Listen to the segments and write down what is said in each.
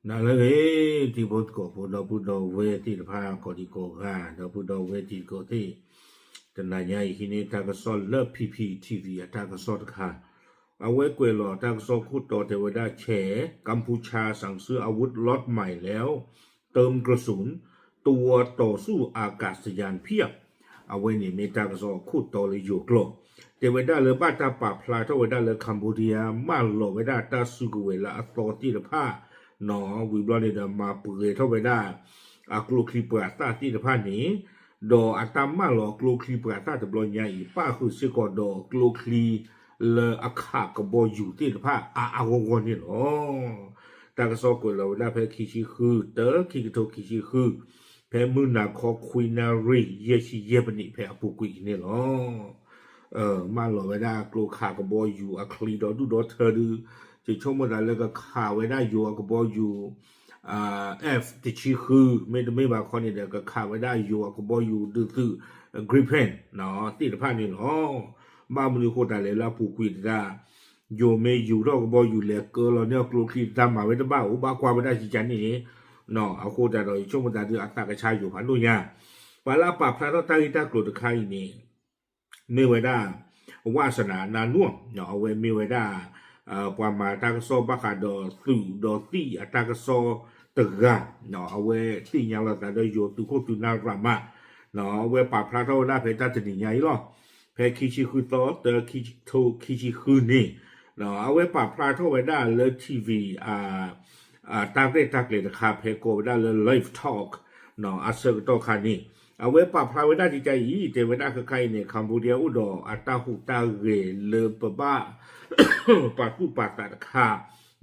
နၤလၢအဂ့ၤ ထံဖိကီၢ်ဖိ ဒီပုၢ်ဒီဝဲၢ်သ့ၣ်တဖၣ် ကိးဒံကိးဂၤ ဒီပုၢ်ဒီဝဲၢ်တံၤသကိးသ့ၣ်, တနၤညါအံၤဟံးန့ၢ်တၢ်ကစီၣ်လၢ P P T V အတၢ်ကစီၣ်တခါ, အဝဲကွဲးလီၤတၢ်ကစီၣ်ခိၣ်တီတဲဝဲဒၣ်ဆဲး กัมพูชาสั่งซื้ออาวุธล็อตใหม่แล้ว เติมกระสุนตัวต่อสู้อากาศยานเพียบ အဝဲန့ၣ်မ့ၢ်တၢ်ကစီၣ်ခိၣ်တီလၢယိၤကျိာ်, တဲဝဲဒၣ်လၢဘၣ်တၢ်ပာ်ဖျါထီၣ်ဝဲဒၣ်လၢ Cambodia မၢလီၤဝဲဒၣ်တၢ်စုကဝဲၤလၢအသီသ့ၣ်တဖၣ်, ဝံၤဘျီန့ၣ်ဒီး မၤပှဲၤထီၣ်ဝဲဒၣ် အကျိချံပှၤသၣ်သ့ၣ်တဖၣ်န့ၣ်, ဒီးအတၢ်မၢလီၤကျိချံပှၤသၣ်တဘျီညါအံၤ ပၣ်ဃုာ်စ့ၢ်ကီးဒီးကျိချံလၢအခးကဘီယူၤသ့ၣ်တဖၣ်အါအါဂီၢ်ဂီၢ်န့ၣ်လီၤ. တၢ်ကစီၣ်ကွဲးလီၤဝဲဒၣ်ဖဲခံဆံဃု တၢ ခံကထိခံဆံဃု, ဖဲမုၢ်နၤခီခွံနၣ်ရံၣ် ယဲၢ်ဆံယဲၢ်မံးနံးဖဲအပူၤကွံာ်အံၤန့ၣ်လီၤ. မၢလီၤဝဲဒၣ်ကျိခးကဘီယူၤအချံဒီဒူၣ်ဒီထၢဒုး, ယဆိကမိၣ်သးလၢကခးဝဲဒၣ်ယိၤအကဘီယူၤ F တဆံဃု မ့တမ့ၢ်ဘၣ်ခီန့ၣ်ဒီး ကခးဝဲဒၣ်ယိၤအကဘီယူၤဒုးသုး Gripen သ့ၣ်တဖၣ်န့ၣ်လီၤ. ဘၣ်မနုၤအဃိသတးလဲၣ်လၢအပူၤကွံာ်တဒၣ်, ယိၤမ့ၢ်ယူၤထီၣ်ကဘီယူၤလဲၤကၢလီၤန့ၢ်အကျိချံတၢ်မၤဝဲတဘၣ်အိၣ်ဘၣ်ကွၢ်ဝဲဒၣ်ကကန့ၣ်, အဃိသတးဒီး ယဆိကမိၣ်သးဒုးအသးကဆါယိၤဖးဒိၣ်ညါ, ပှၤလၢအပာ်ဖျါထီၣ်တၢ်ဂ့ၢ်တၢ်ကျိၤတခါအံၤန့ၣ် မ့ၢ်ဝဲဒၣ် ဝါစနၤနါနူမ်, အဝဲမ့ၢ်ဝဲဒၣ် ပှၤမၤတၢ်ကစီၣ်ဘၣ်ဃးဒီးသုးဒီးသံၣ်အတၢ်ကစီၣ်တဂၤ, အဝဲသ့ၣ်ညါလီၤသးဒီးယိၤသုးခိၣ်သုးနၢ်ရးမး, အဝဲပာ်ဖျါထီၣ်ဝဲဒၣ်ဖဲတၢ်တနံၤညါအံၤလီၤ. ဖဲခံဆံဃုသီတၢခံကထိခံဆံဃုန့ၣ်, အဝဲပာ်ဖျါထီၣ်ဝဲဒၣ်လၢ ထံၣ်ဝံၤ တၢ်ရဲၣ်တၢ်ကျဲၤတခါဖဲကိးဝဲဒၣ်လၢ Live Talk အဆၢကတီၢ်ခါန့ၣ်, အဝဲပာ်ဖျါဝဲဒၣ်ကကအံၤ တဲဝဲဒၣ်ခဲခါအံၤန့ၣ် Cambodia အိၣ်ဒီးအတၢ်ဟူးတၢ်ဂဲၤလၢပဘၣ် ပာ်သူၣ်ပာ်သးတခါ,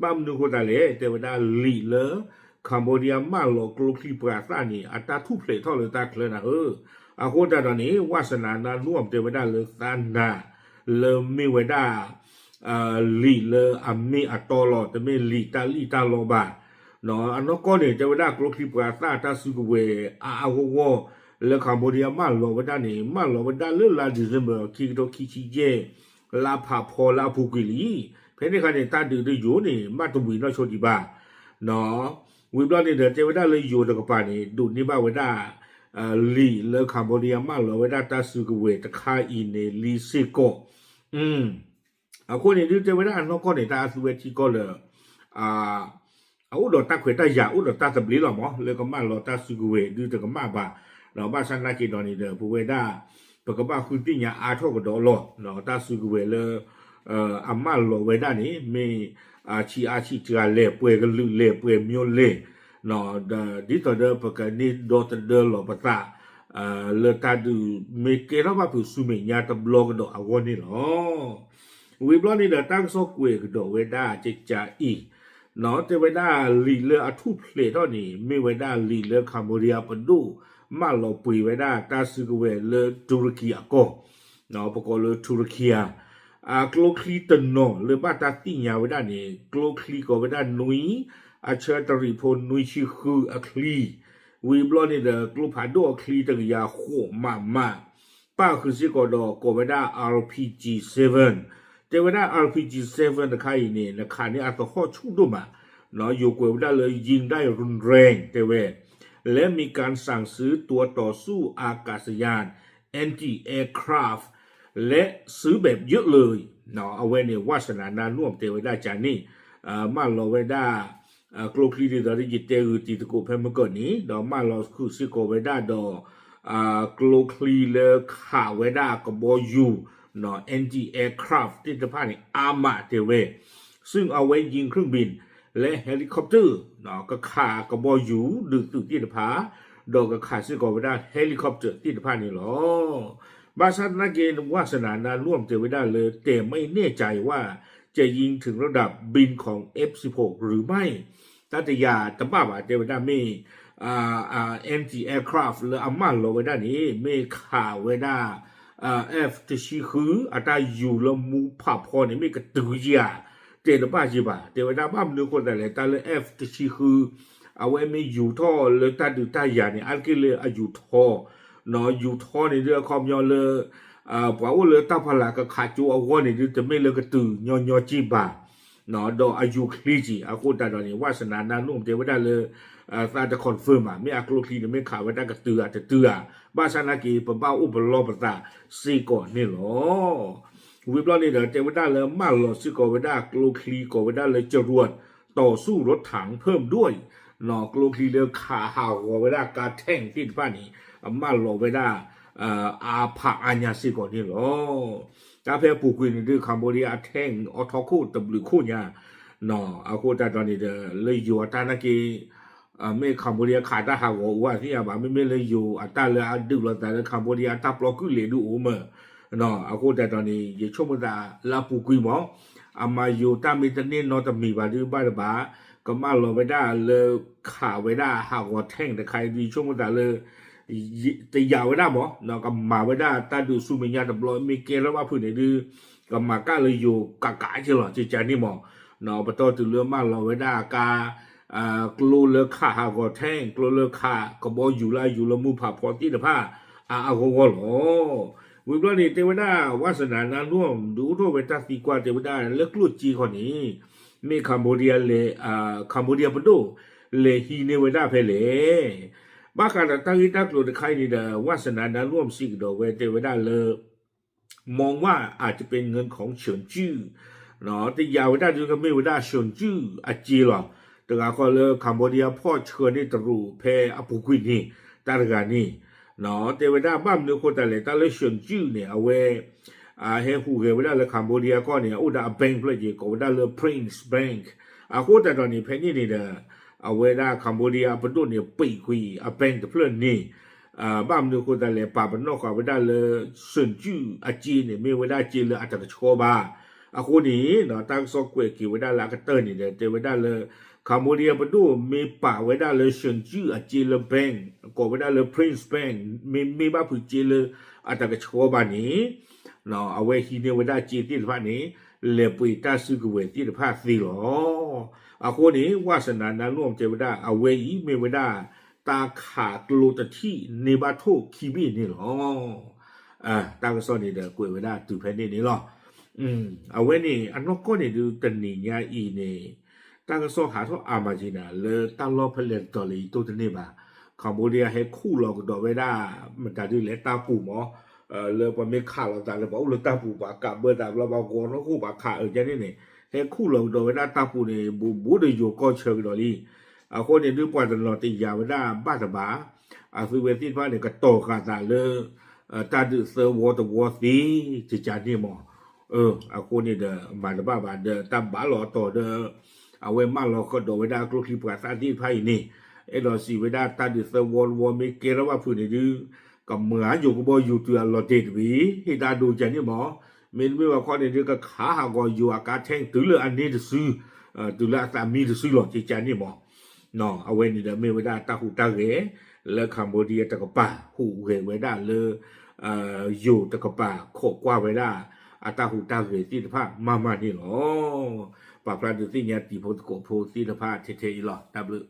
ဘၣ်မနုၤအဃိသတးလဲၣ် တဲဝဲဒၣ်လံာ်လၢ Cambodia မၢလီၤကျိချံပှၤသၣ်န့ၣ် အတၢ်ထူၣ်ဖျဲးထီၣ်လၢတၢ်ချၢနၤဧၢ, အဃိသတးဒီးန့ၣ် ဝါစနၤနါနူမ် တဲဝဲဒၣ်လၢသးနၤ လၢမ့ၢ်ဝဲဒၣ် လံာ်လၢအမ့ၢ်အတီလီၤ တမ့ၢ်လံာ်တၢ်လံၣ်တၢ်လီဘၣ်. အနီၢ်ကီၢ်န့ၣ် တဲဝဲဒၣ်ကျိချံပှၤသၣ်တၢ်စုကဝဲၤအါအါဂီၢ်ဂီၢ် လၢ Cambodia မၢလီၤဝဲဒၣ်န့ၣ် မၢလီၤဝဲဒၣ်လၢလါ December ခံကထိခံဆံယဲၢ် လါဖးဖီလၢအပူၤကွံာ်လံ. ဖဲန့ၣ်အခါန့ၣ် တၢ်ဒုးဒုးယိၤန့ၣ် ဘၣ်တဝံၤနီၢ်ဆိဒံးဘၣ်. ဝံၤဘျီန့ၣ်ဒီး တဲဝဲဒၣ်လၢယိၤတကပၤန့ၣ် ဒိးန့ၢ်ဘၣ်ဝဲဒၣ် လံာ်လၢ Cambodia မၢလီၤဝဲဒၣ်တၢ်စုကဝဲၤတခါအံၤန့ၣ်လံစ့ၢ်ကီး အဃိန့ၣ်ဒုးတဲဝဲဒၣ်အနီၢ်ကီၢ်န့ၣ် တၢ်အသူဝဲထံကီၢ်လၢ အအိၣ်ဒီးတၢ်ခွဲးတၢ်ယာ် အိၣ်ဒီးတၢ်သဘျ့လီၤမး လၢကမၢလီၤတၢ်စုကဝဲၤဒုးတကမၣ်ဘၣ်. ဘၣ်ဆၣ်နာ်က့ၤဒီးန့ၣ်ဒီး ပဝဲဒၣ် ပကဘၣ်ဃုသ့ၣ်ညါအါထီၣ်ကဒီးလီၤ. တၢ်စုကဝဲၤလၢ အမၢလီၤဝဲဒၣ်န့ၣ် မ့ၢ် ဆံးအါဆံးတဂၤလဲၣ် ပှဲၤကလုာ်လဲၣ် ပှဲၤမျိုးလဲၣ် ဒ်သိးဒီးပကန့ၢ်ဒီသဒၢလီၤပသး လၢတၢ်ဒုးမ့ၢ်ကဲထီၣ်ဘၣ်ဖုးဆူမဲာ်ညါတဘျီကဒီးအဂီၢ်န့ၣ်လီၤ. ဝံၤဘျီန့ၣ်ဒီးတၢ်ကစီၣ်ကွဲးကဒီးဝဲဒၣ်ကကအံၤ တဲဝဲဒၣ်လံာ်လၢအထူၣ်ဖျဲးထီၣ်န့ၣ် မ့ၢ်ဝဲဒၣ်လံာ်လၢ Cambodia ပဒိၣ်မၢလီၤပှ့ၤဝဲဒၣ်တၢ်စုကဝဲၤလၢတူရကံအကီၢ် ပကိးလၢတူရကံ အကျိချံတနီၤလၢဘၣ်တၢ်သ့ၣ်ညါဝဲဒၣ်န့ၣ် ကျိချံကိးဝဲဒၣ်နွံ အဆၢတရံးဖိနွံဆံဃုအချံ ဝံၤဘျီန့ၣ်ဒီး ကျိဖးဒိၣ်အချံတကယၤဃိးမးမး ပၣ်ဃုာ်စ့ၢ်ကီးဒီးကိးဝဲဒၣ် RPG seven တဲဝဲဒၣ် RPG seven တခါအံၤန့ၣ် နခးန့ၢ်အသဟီၣ်ဆူၣ်ဒိၣ်မး ယိၤကွဲးဝဲဒၣ်လၢ ยิงได้รุนแรง တဲဝဲ และมีการสั่งซื้อตัวต่อสู้อากาศยาน anti-aircraft และซื้อแบบเยอะเลย အဝဲန့ၣ် ဝါစနၤနါနူမ် တဲဝဲဒၣ်ကန့ၣ် မၢလီၤဝဲဒၣ် ကျိချံဒ်သိးဒီးယတဲဂုာ်တံၤသကိးဖဲမုၢ်ကၢၢ်န့ၣ် ဒီးမၢလီၤဃုာ်စ့ၢ်ကီးဝဲဒၣ်ဒီး ကျိချံလၢခးဝဲဒၣ်ကဘီယူၤ anti-aircraft သ့ၣ်တဖၣ်န့ၣ် အါမးတဲဝဲ ซึ่งเอาไว้ยิงเครื่องบิน และ helicopter ကခးကဘီယူၤဒုးသုးသ့ၣ်တဖၣ် ဒီးကခးစ့ၢ်ကီးဝဲဒၣ် helicopter သ့ၣ်တဖၣ်န့ၣ်လီၤ. ဘၣ်ဆၣ်သနာ်က့ ဝါစနၤနါနူမ် တဲဝဲဒၣ်လၢ แต่ไม่แน่ใจว่าจะยิงถึงระดับบินของ F สิบหก หรือไม่ တၢ်တယာ်တဘၣ်ဘၣ် တဲဝဲဒၣ်မ့ၢ် anti-aircraft လၢအမၢလီၤဝဲဒၣ်န့ၣ် မ့ၢ်ခးဝဲဒၣ် F တဆံဃု အတၢ်ယူၤလၢမူဖးဖီန့ၣ် မ့ၢ်ကတုၤဧါ တဲတဘၣ်က့ၤဘၣ် တဲဝဲဒၣ်ဘၣ်မနုၤအဃိသတးလဲၣ် တၢ်လၢ F တဆံဃု အဝဲမ့ၢ်ယူၤထီၣ်လၢတၢ်ဒုးတၢ်ယၤန့ၣ် အါတက့ၢ်လၢအယူၤထီ ယူၤထီန့ၣ်ဒုးအခီပညီလၢ ပှၤအိၣ်လၢတၢ်ဖီလာ်ကခးကၠိအဂီၢ်န့ၣ်ဒုး တမ့ၢ်လၢကတုၤညီညီက့ၤဘၣ် ဒီးအယူၤချ့က့ၤ အဃိသတးဒီးန့ၣ် ဝၢ်စနၤနါနူၣ်တဲဝဲဒၣ်လၢ သးတ confirm ဘၣ် မ့ၢ်အကျိချံန့ၣ် မ့ၢ်ခးဝဲဒၣ်ကတုၤဧါတတုၤဧါ, ဘၣ်ဆၣ်နာ်က့ ပဘၣ်အိၣ်ပလီၢ်ပသးစ့ၢ်ကီးန့ၣ်လီၤ. ဝံၤဘျီန့ၣ်ဒီး တဲဝဲဒၣ်လၢမၢလီၤစ့ၢ်ကီးဝဲဒၣ်ကျိချံ ကိးဝဲဒၣ်လၢ จรวดต่อสู้รถถังเพิ่มด้วย ကျိချံလၢခးဟးဂီၤဝဲဒၣ်ကါ tank သ့ၣ်တဖၣ်န့ၣ် အမၢလီၤဝဲဒၣ် အါဖးအါညါစ့ၢ်ကီးန့ၣ်လီၤ. တၢ်ဖဲအပူၤကွံာ်န့ၣ်ဒုး Cambodia အ tank အိးထီၣ်ခိၣ်တဘျုးခိၣ်ညါ, အဃိသတးဒီးန့ၣ်ဒီး လၢယိၤအတၢ်နာ်က့ မ့ၢ် Cambodia ခးတၢ်ဟးဂီၤအိၣ်အသ့ၣ်ညါဘၣ်, မ့မ့ၢ်လၢယိၤအတၢ်လၢအဒုးလိာ်သးလၢ Cambodia အတၢ်ပျီကုၢ်လဲၤဒုးအိၣ်မး, အဃိသတးဒီးန့ၣ် ယဆိကမိၣ်သးလၢအပူၤကွံာ်မး အမၤယိၤတၢ်မ့ၢ်တန့ၢ်နီတမံၤဘၣ်ဒုးဘၣ်တဘၣ်, ကမၢလီၤဝဲဒၣ်လၢခးဝဲဒၣ်ဟးဂီၤ tank တခါအံၤဒုး ယဆိကမိၣ်သးလၢ တယာ်ဝဲဒၣ်မး, ကမၤဝဲဒၣ်တၢ်ဒုးဆူမဲာ်ညါတဘျီ မ့ၢ်ကဲထီၣ်ဘၣ်ဖုးန့ၣ်ဒုး ကမၤကၣ်လၢယိၤကးကးက့လီၤ ကကန့ၣ်မး, ပတီၢ်တုၤလၢမၢလီၤဝဲဒၣ်အကါ ကျိလၢခးဟးဂီၤ tank ကျိလၢခးကဘီယူၤလၢအယူၤလၢမူဖးဖီသ့ၣ်တဖၣ် အါအါဂီၢ်ဂီၢ်လီၤ. ဝံၤဘျီန့ၣ် တဲဝဲဒၣ် ဝၢ်စနၤနါနူၣ် ဒုးအိၣ်ထီၣ်ဝဲတၢ်သံကွၢ် တဲဝဲဒၣ်လၢကျိၣ်စ့ခီန့ၣ် မ့ၢ် Cambodia လဲၤ Cambodia ပဒိၣ် လဲၤဟံးန့ၢ်ဝဲဒၣ်ဖဲလဲၣ်. ဘၣ်ဃးဒီးတၢ်ဂ့ၢ်တၢ်ကျိၤတခါအံၤန့ၣ်ဒီး ဝၢ်စနၤနါနူၣ် စံးကဒီးဝဲ တဲဝဲဒၣ်လၢ มองว่าอาจจะเป็นเงินของเฉินจื้อ တယာ်ဝဲဒၣ်ဒုးကမ့ၢ်ဝဲဒၣ် เฉินจื้อ အစ့လီၤ. တဂၤဃီလၢ Cambodia ဖီၣ်ဆှၢန့ၢ်တရူးဖဲအပူၤကွံာ်န့ၣ် တၢ်တဂၤန့ၣ် တဲဝဲဒၣ်ဘၣ်မနုၤအဃိသတးလဲၣ် တၢ်လၢ เฉินจื้อ န့ၣ် အဝဲ ဟဲဟူးဂဲၤဝဲဒၣ်လၢ Cambodia ကီၢ်န့ၣ် အအိၣ်ဒီးအ bank ဖျၢၣ်က့ၤ ကိးဝဲဒၣ်လၢ Prince Bank အဃိသတးဒီးန့ၣ် ဖဲန့ၣ်န့ၣ်ဒီး အဝဲဒၣ် Cambodia အပဒိၣ်န့ၣ် ပံာ်ကွံာ်အ bank တဖျၢၣ်န့ၣ် ဘၣ်မနုၤအဃိသတးလဲၣ် ပာ်ပနီၣ်ဃာ်ဝဲဒၣ်လၢ เฉินจื้อ အစ့န့ၣ် မ့ၢ်ဝဲဒၣ်စ့လၢအတကဆှီဘၣ်. အဃိန့ၣ် တၢ်ကစီၣ်ကွဲးက့ၤဝဲဒၣ်လၢအကတၢၢ်န့ၣ်ဒီး တဲဝဲဒၣ်လၢ Cambodia ပဒိၣ်မ့ၢ်ပာ်ဝဲဒၣ်လၢ เฉินจื้อ အစ့လၢ bank ကိးဝဲဒၣ်လၢ Prince Bank မ့မ့ၢ်ဘၣ်ဖုးစ့လၢအတကဆှီဘၣ်န့ၣ် အဝဲဟံးန့ၢ်ဝဲဒၣ်စ့သ့ၣ်တဖၣ်န့ၣ် လဲၤပှ့ၤတၢ်စုကဝဲၤသ့ၣ်တဖၣ်သ့လီၤ. အဃိန့ၣ် ဝၢ်စနၤနါနူၣ် တဲဝဲဒၣ် အဝဲအံၤမ့ၢ်ဝဲဒၣ် တၢ်ခးကျိတထံၣ်န့ၢ်ဘၣ်ထိၣ်ခံဘ့ၣ်န့ၣ်လီၤ. တၢ်ကစီၣ်န့ၣ်ဒီးကွဲးဝဲဒၣ်တုၤဖဲန့ၣ်န့ၣ်လီၤ. အဝဲန့ၣ် အနီၢ်ကီၢ်န့ၣ်ဒုး တနံၤညါအံၤန့ၣ် တၢ်ကစီၣ်ဟးထီၣ်အါမးက့ၤနၤ လၢတၢ်လီၢ်ဖဲလဲၣ်တတီၤလဲၣ် ယတိၢ်တန့ၢ်ဘၣ်. Cambodia ဟဲခူၣ်လီၤကဒီးဝဲဒၣ် မတၤဒုးလဲၣ် တၢ်ပူၤမး လၢပှၤမ့ၢ်ခးလီၤသးလၢပှၤအိၣ်လၢတၢ်ပူၤ ပှၤကးဘၢသးဘျီ ပှၤဂီၤထီၣ်ခိၣ် ပှၤခးအၢကဲန့ၣ်န့ၣ် ဟဲခူၣ်လီၤကဒီးဝဲဒၣ်တၢ်ပူၤန့ၣ် ဘူးဘူးဒီးယိၤကီၢ်ဆၢကဒီးလံ. အဃိန့ၣ်ဒုး ပှၤတနီၤတယာ်ဝဲဒၣ်ဘၣ်တဘၣ် အသုဝဲသ့ၣ်တဖၣ်န့ၣ် ကတီၤဃာ်သးလၢ တၢ်ဒုးသၢဝီတဝီသ့ ကကန့ၣ်မး. အဃိန့ၣ်ဒီး မၤတဘၣ်ဘၣ်ဒီး တၢ်ဘၣ်လီၤအတီၤဒီး အဝဲမၢလီၤဃီဒီးဝဲဒၣ်ကျိချံပှၤသၣ်သ့ၣ်တဖၣ်အံၤန့ၣ် အဲၣ်ဒိးစံးဝဲဒၣ်တၢ်ဒုးသၢဝီတဝီမ့ၢ်ကဲထီၣ်ဘၣ်ဖုးန့ၣ်ဒုး ကမၤယိၤကဘီယူၤတုၤအလီၤတဲာ်တဘ့ၣ် ဟ့ၣ်တၢ်ဒိကန့ၣ်မး. မ့တမ့ၢ်ဘၣ်ခီန့ၣ်ဒုး ကခးဟးဂီၤယိၤအကါ tank တုၤလၢအန့ၢ်တစု တုၤလၢအသးမံတစုလီၤ ကကန့ၣ်မး. အဝဲန့ၣ်ဒီးမ့ၢ်ဝဲဒၣ်တၢ်ဟူးတၢ်ဂဲၤ လၢ Cambodia တကပၤ ဟူးဂဲၤဝဲဒၣ်လၢ ယိၤတကပၤ ခိးကွၢ်ဝဲဒၣ် အတၢ်ဟူးတၢ်ဂဲၤသ့ၣ်တဖၣ်မးမးန့ၣ်လီၤ. ပာ်ဖျါဒုးသ့ၣ်ညါတံၤဖိသကိးဖိသ့ၣ်တဖၣ်ထဲထဲအံၤလီၤ. တၢ်ဘျုး